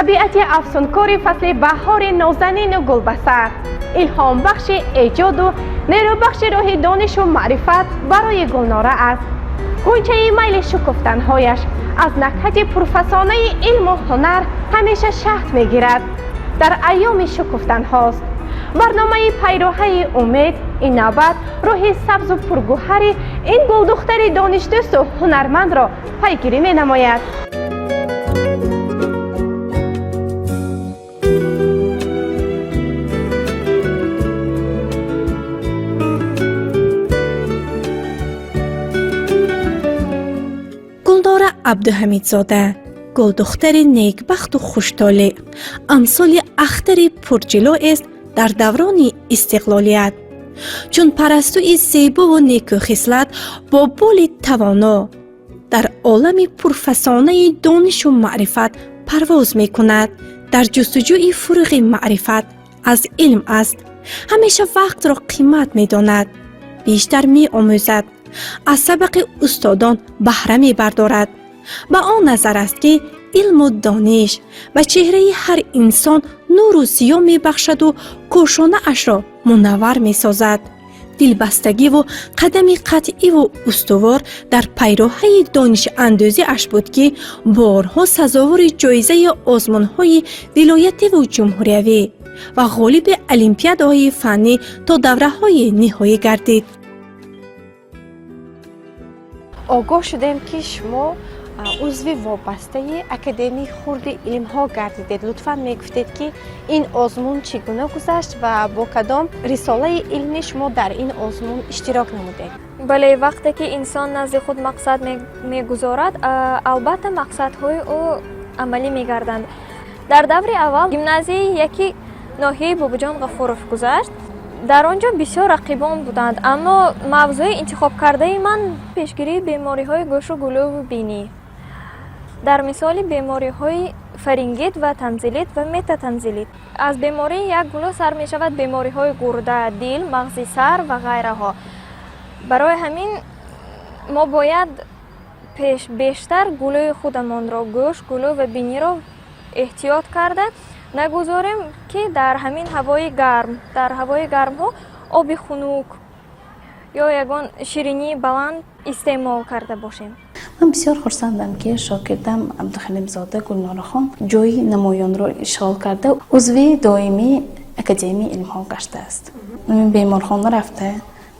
Табиати афсункори фасли баҳори нозанину гулбасар, илҳомбахши эҷоду нерӯбахши роҳи донишу маърифат барои Гулнора аст. Ғунчаи майли шукуфтанҳояш аз накҳати пурфасонаи илму ҳунар ҳамеша шаҳд мегирад. Дар айёми шукуфтанҳост. Барномаи «Пайроҳаи умед» ин навбат роҳи сабзу пургӯҳари ин гулдухтари донишдӯсту ҳунармандро пайгирӣ менамояд. Гулнора Абдуҳамидзода, гулдухтари некбахту хуштолеъ, амсоли ахтари пурҷилоест дар даврони истиқлолият. Чун парастуи зебову некӯхислат бо боли тавоно дар олами пурфасонаи донишу маърифат парвоз мекунад. Дар ҷустуҷӯи фурӯғи маърифат аз илм аст. Ҳамеша вақтро қимат медонад, бештар меомӯзад, аз сабақи устодон баҳра мебардорад. Ба он назар аст, ки илму дониш ба чеҳраи ҳар инсон нуру зиё мебахшаду кошонаашро мунаввар месозад. Дилбастагиву қадами қатъиву устувор дар пайроҳаи донишандӯзиаш буд, ки борҳо сазовори ҷоизаи озмунҳои вилоятиву ҷумҳуриявӣ ва ғолиби олимпиадаҳои фаннӣ то давраҳои ниҳоӣ гардид. Огоҳ шудем, ки шумо узви вобастаи Академияи хурди илмҳо гардидед. Лутфан мегуфтед, ки ин озмун чӣ гуна гузашт ва бо кадом рисолаи илмӣ шумо дар ин озмун иштирок намудед? Бале, вақте ки инсон назди худ мақсад мегузорад, албатта, мақсадҳои ӯ амалӣ мегарданд. Дар даври аввал гимназияи яки ноҳияи Бобоҷон Ғафуров гузашт. Дар он ҷо бисёр рақибон буданд, аммо мавзӯи интихобкардаи ман пешгирии бемориҳои гӯшу гулӯву бинӣ дар мисоли бемориҳои фарингит ва танзилит ва метатанзилит. Аз бемории як гулӯ сар мешавад бемориҳои гурда, дил, мағзи сар ва ғайраҳо. Барои ҳамин мо бояд бештар гулӯи худамонро, гӯш, гулӯ ва биниро эҳтиёт карда, нагузорем, ки дар ҳамин ҳавои гарм, дар ҳавои гармҳо оби хунук ё ягон ширинии баланд истеъмол карда бошем. Ман бисёр хурсандам, ки шогирдам Абдухалимзода Гулнорахон ҷои намоёнро ишғол карда, узви доимии Академияи илмҳо гаштааст. Беморхона рафта,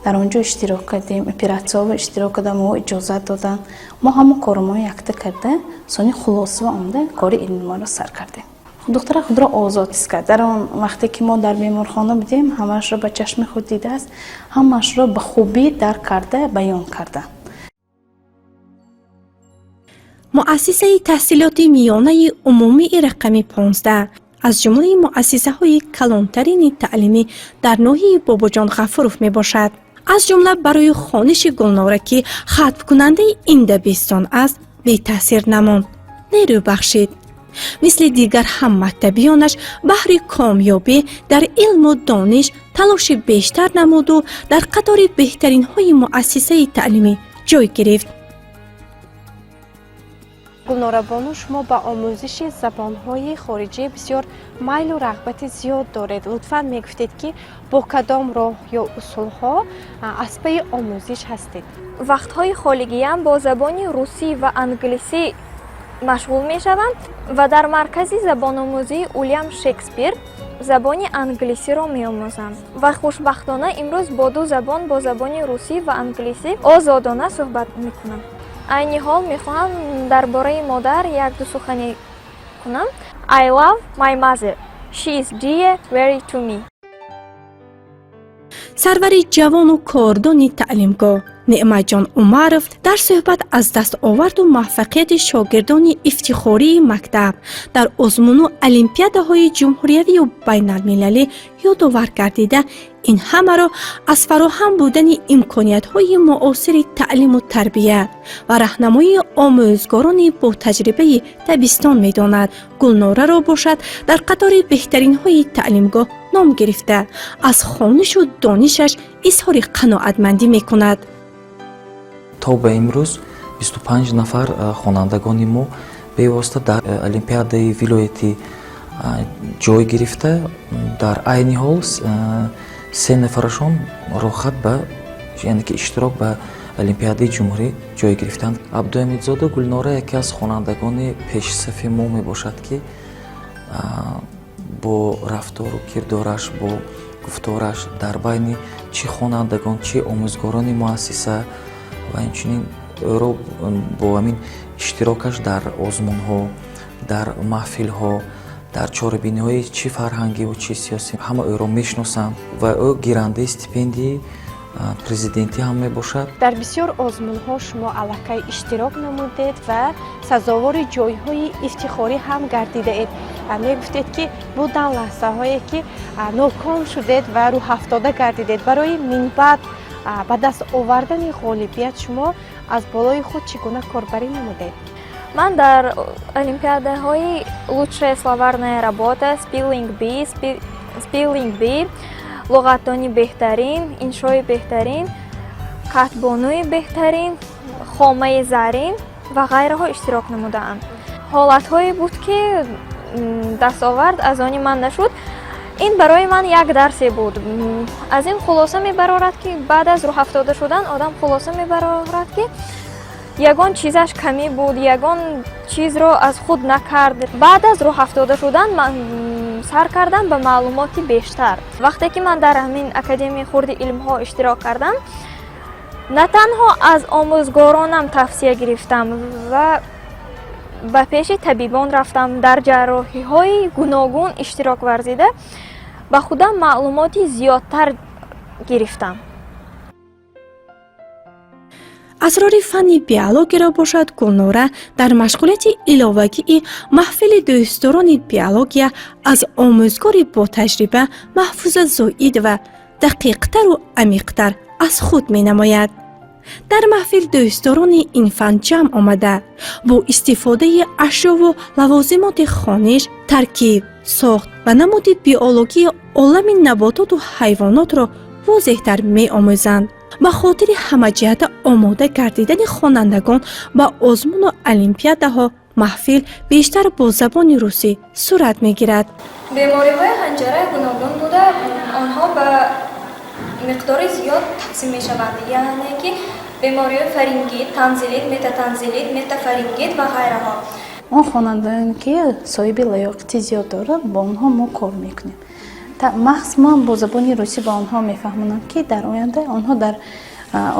дар он ҷо иштирок кардем, оператсияҳо иштирок кардам, мо иҷозат доданд. Мо ҳама коро якта карда, сони хулоса омада, кори илмиро сар кардем. Духтара худро озод ҳис кард. Дар он вақте ки мо дар беморхона будем, ҳамаашро ба чашми худ дидааст, ҳамаашро ба хубӣ дарк карда, баён карда. Муассисаи таҳсилоти миёнаи умумии рақами 15 аз ҷумлаи муассисаҳои калонтарини таълимӣ дар ноҳияи Бобоҷон Ғафуров мебошад. Аз ҷумла барои хониши Гулнора, ки хатмкунандаи ин дабистон аст, бетаъсир намонд, нерӯ бахшид. Мисли дигар ҳаммактабиёнаш баҳри комёбӣ дар илму дониш талоши бештар намуду дар қатори беҳтаринҳои муассисаи таълимӣ ҷой гирифт. Гулнорабону, шумо ба омӯзиши забонҳои хориҷӣ бисёр майлу рағбати зиёд доред. Лутфан мегуфтед, ки бо кадом роҳ ё усулҳо аз пайи омӯзиш ҳастед? Вақтҳои холигиям бо забони русӣ ва англисӣ машғул мешавам ва дар маркази забономӯзии Уильям Шекспир забони англисиро меомӯзам ва хушбахтона имрӯз бо ду забон, бо забони русӣ ва англисӣ, озодона суҳбат мекунам. Айни ҳол мехоҳам дар бораи модар як-ду сухане кунам. I love my mother. She is dear very to me. Сарвари ҷавону кордони таълимгоҳ Неъматҷон Умаров дар суҳбат аз дастоварду муваффақияти шогирдони ифтихории мактаб дар озмуну олимпиадаҳои ҷумҳуриявию байналмилалӣ ёдовар гардида, ин ҳамаро аз фароҳам будани имкониятҳои муосири таълиму тарбия ва раҳнамоии омӯзгорони ботаҷрибаи дабистон медонад. Гулнораро бошад, дар қатори беҳтаринҳои таълимгоҳ ном гирифта, аз хонишу донишаш изҳори қаноатмандӣ мекунад. То ба имрӯз 25 нафар хонандагони мо бевосита дар олимпиадаи вилоятӣ Ҷой гирифта, дар айни ҳол се нафарашон роҳхат ба, яъне ки иштирок ба олимпиадаи ҷумҳурӣ ҷой гирифтанд. Абдуҳамидзода Гулнора яке аз хонандагони пешсафи мо мебошад, ки бо рафтору кирдораш, бо гуфтораш дар байни чӣ хонандагон, чӣ омӯзгорони муассиса ва инчунин ӯро бо ҳамин иштирокаш дар озмунҳо, дар маҳфилҳо, дар чорабиниҳои чӣ фарҳангиву чӣ сиёсӣ ҳама ӯро мешиносанд ва ӯ гирандаи стипендияи президентӣ ҳам мебошад. Дар бисёр озмунҳо шумо аллакай иштирок намудед ва сазовори ҷойҳои ифтихорӣ ҳам гардидаед. Мегуфтед, ки буданд лаҳзаҳое, ки ноком шудед ва рӯҳафтода гардидед. Барои минбаъд ба даст овардани ғолибият шумо аз болои худ чӣ гуна корбарӣ намудед? Ман дар олимпиадаҳои «Лучшая словарная работа», «Spelling Bee», луғатдони беҳтарин, иншои беҳтарин, катбонуи беҳтарин, хомаи зарин ва ғайраҳо иштирок намудаам. Ҳолатҳое буд, ки дастовард аз они ман нашуд. Ин барои ман як дарсе буд. Аз ин хулоса мебарорад, ки баъд аз рӯҳафтода шудан одам хулоса мебарорад, ки ягон чизаш камӣ буд, ягон чизро аз худ накард. Баъд аз рӯҳафтода шудан ман сар кардам ба маълумоти бештар. Вақте ки ман дар ҳамин Академияи хурди илмҳо иштирок кардам, на танҳо аз омӯзгоронам тавсия гирифтам ва ба пеши табибон рафтам, дар ҷарроҳиҳои гуногун иштирок варзида, ба худам маълумоти зиёдтар гирифтам. Асрори фанни биологияро бошад, Гулнора дар машғулияти иловагии маҳфили дӯстдорони биология аз омӯзгори ботаҷриба Маҳфуза Зоидова дақиқтару амиқтар аз худ менамояд. Дар маҳфил дӯстдорони ин фан ҷамъ омада, бо истифодаи ашёву лавозимоти хониш таркиб, сохт ва намуди биологии олами набототу ҳайвонотро возеҳтар меомӯзанд. Ба хотири ҳамаҷиҳата омода гардидани хонандагон ба озмуну олимпиадаҳо маҳфил бештар бо забони русӣ сурат мегирад. Бемориҳои ҳанҷара гуногун буда, онҳо ба миқдори зиёд тақсим мешаванд, яъне ки бемориҳои фарингит, танзилит, метатанзилит, метафарингит ва ғайраҳо. Он хонандагоне, ки соҳиби лаёқати зиёд доранд, бо онҳо мо кор мекунем. Махз мо бо забони русӣ ба онҳо мефаҳмонам, ки дар оянда онҳо дар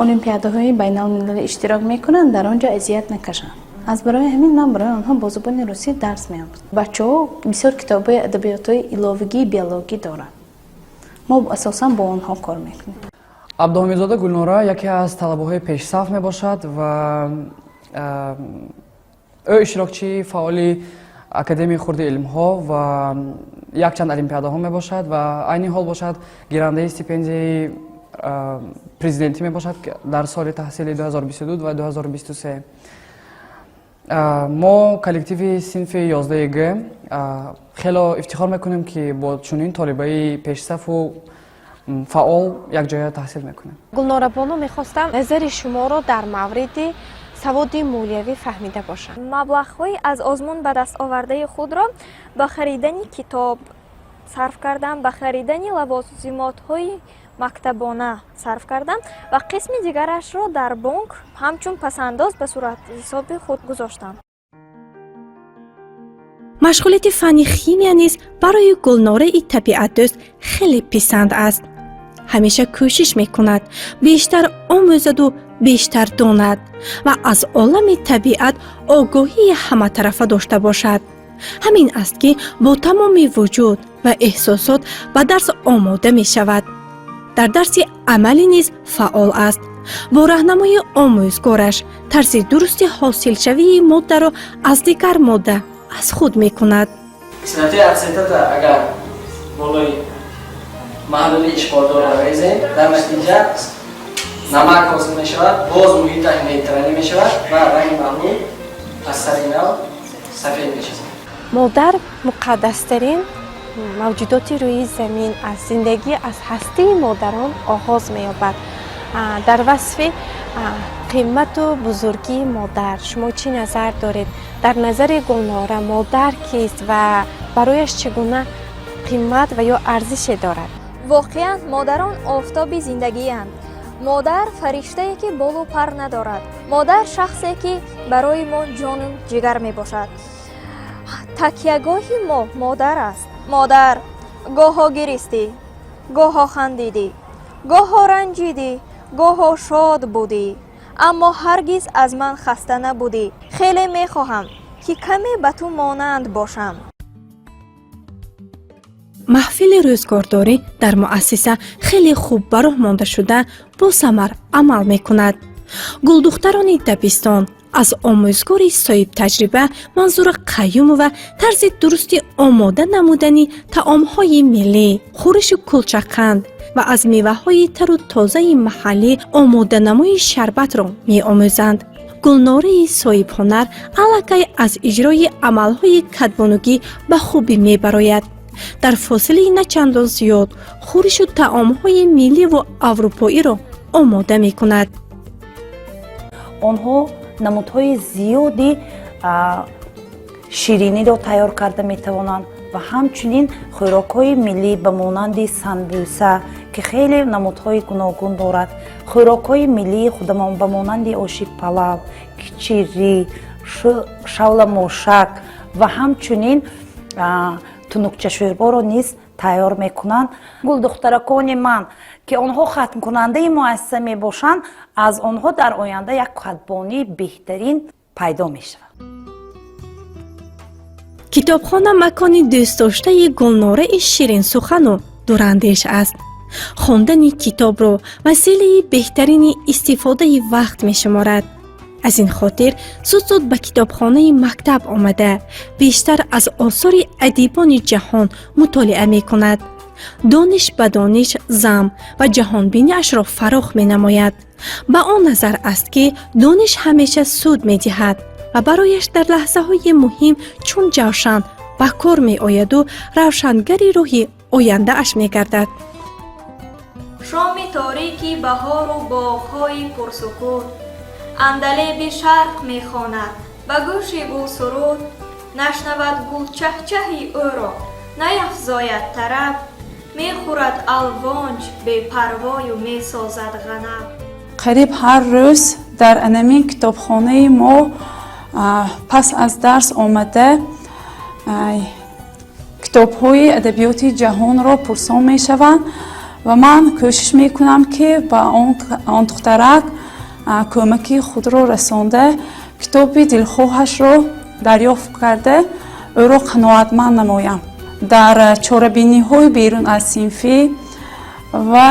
олимпиадаҳои байналмилалӣ иштирок мекунанд, дар он ҷо азият накашанд. Аз барои ҳамин ман барои онҳо бо забони русӣ дарс меомӯзам. Бачаҳо бисёр китобҳои адабиётҳои иловагии биологӣ доранд, мо асосан бо онҳо кор мекунем. Абдуҳамидзода Гулнора яке аз талабаҳои пешсаф мебошад ва ӯ иштирокчии фаъоли Академияи хурди илмҳо ва якчанд олимпиадаҳо мебошад ва айни ҳол бошад, гирандаи стипендияи президентӣ мебошад дар соли таҳсили 2022 ва 2023. Мо, коллективи синфи 11 г, хело ифтихор мекунем, ки бо чунин толибаи пешсафу фаъол якҷоя таҳсил мекунем. Гулнорабону, мехостам назари шуморо дар мавриди саводи молиявӣ фаҳмида бошам. Маблағҳои аз озмун ба даст овардаи худро ба харидани китоб сарф кардам, ба харидани лавозимотҳои мактабона сарф кардам ва қисми дигарашро дар бонк ҳамчун пасандоз ба суратҳисоби худ гузоштам. Машғулияти фанни химия низ барои Гулнораи табиатдӯст хеле писанд аст. Ҳамеша кӯшиш мекунад бештар омӯзаду бештар донад ва аз олами табиат огоҳии ҳаматарафа дошта бошад. Ҳамин аст, ки бо тамоми вуҷуд ва эҳсосот ба дарс омода мешавад. Дар дарси амалӣ низ фаъол аст. Бо раҳнамои омӯзгораш тарзи дурусти ҳосилшавии моддаро аз дигар модда аз худ мекунад. Кислотаи ацетата агар болои маҳлули ишқордор резем, дар натиҷа намак ҳосил мешавад, боз муҳиташ нейтралӣ мешавад ва ранги маҳлул аз сари нав сафед мешавад. Модар муқаддастарин мавҷудоти рӯи замин аст. Зиндагӣ аз ҳастии модарон оғоз меёбад. Дар васфи қимату бузургии модар шумо чӣ назар доред? Дар назари Гулнора модар кист ва Барояш чӣ гуна қимат ва ё арзише дорад? Воқеан, модарон офтоби зиндагианд. Модар фариштае, ки болу пар надорад. Модар шахсе, ки барои мо ҷону ҷигар мебошад. Такягоҳи мо модар аст. Модар, гоҳо гиристӣ, гоҳо хандидӣ, гоҳо ранҷидӣ, гоҳо шод будӣ, аммо ҳаргиз аз ман хаста набудӣ. Хеле мехоҳам, ки каме ба ту монанд бошам. Маҳфили рӯзгордорӣ дар муассиса хеле хуб ба роҳ монда шуда, босамар амал мекунад. Гулдухтарони дабистон аз омӯзгори соҳибтаҷриба Манзура Қаюмова тарзи дурусти омода намудани таомҳои миллӣ, хӯришу кулчақанд ва аз меваҳои тару тозаи маҳаллӣ омоданамои шарбатро меомӯзанд. Гулнораи соҳибҳунар аллакай аз иҷрои амалҳои кадбонугӣ ба хубӣ мебарояд. Дар фосилаи на чандон зиёд хӯришу таомҳои милливу аврупоиро омода мекунад. Онҳо намудҳои зиёди шириниро тайёр карда метавонанд ва ҳамчунин хӯрокҳои миллӣ ба монанди санбӯса, ки хеле намудҳои гуногун дорад, хӯрокҳои миллии худамон ба монанди оши палав, кичирӣ, шавламошак ва ҳамчунин тунукчашӯрборо низ тайёр мекунанд. Гулдухтаракони ман, ки онҳо хатмкунандаи муассиса мебошанд, аз онҳо дар оянда як кадбонии беҳтарин пайдо мешавад. Китобхона макони дӯстдоштаи Гулнораи ширинсухану дурандеш аст. Хондани китобро василаи беҳтарини истифодаи вақт мешуморад. Аз ин хотир зуд зуд ба китобхонаи мактаб омада, бештар аз осори адибони ҷаҳон мутолиа мекунад. Дониш ба дониш зам ва ҷаҳонбиниашро фарох менамояд. Ба он назар аст, ки дониш ҳамеша суд медиҳад ва барояш дар лаҳзаҳои муҳим чун ҷавшан ба кор меояду равшангари роҳи ояндааш мегардад. Шоми торики баҳору боғҳои пурсукут, андалеби шарқ мехонад ба гӯши гул суруд. Нашнавад гул чаҳчаҳи ӯро, наяфзояд тараб, мехӯрад алвонҷ бепарвою месозад ғанаб. Қариб ҳар рӯз дар анамин китобхонаи мо пас аз дарс омада, китобҳои адабиёти ҷаҳонро пурсон мешаванд ва ман кӯшиш мекунам, ки ба он духтарак кӯмаки худро расонда, китоби дилхоҳашро дарёфт карда, ӯро қаноатманд намоям. Дар чорабиниҳои берун аз синфӣ ва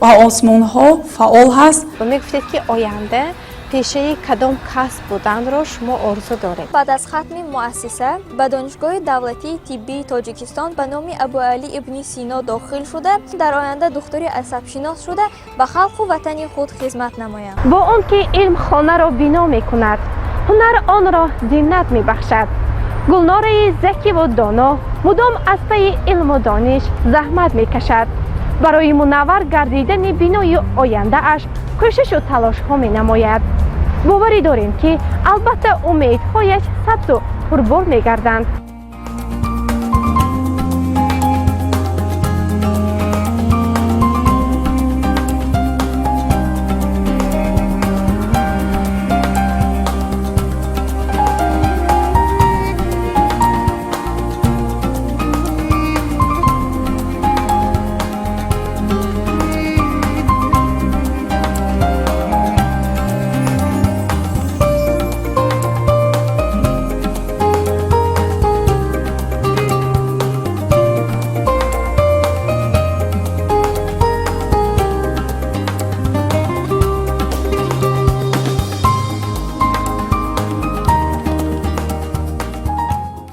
ба озмунҳо фаъол ҳаст. Мегуфтед, ки оянда пешаи кадом касб буданро шумо орзу доред? Баъд аз хатми муассиса ба Донишгоҳи давлатии тиббии Тоҷикистон ба номи Абуалӣ ибни Сино дохил шуда, дар оянда духтури асабшинос шуда, ба халқу ватани худ хизмат намоям. Бо он ки илм хонаро бино мекунад, ҳунар онро зинат мебахшад. Гулнораи закиву доно мудом аз пайи илму дониш заҳмат мекашад. Барои мунаввар гардидани бинои ояндааш кӯшишу талошҳо менамояд. Боварӣ дорем, ки албатта умедҳояш сабзу пурбор мегарданд.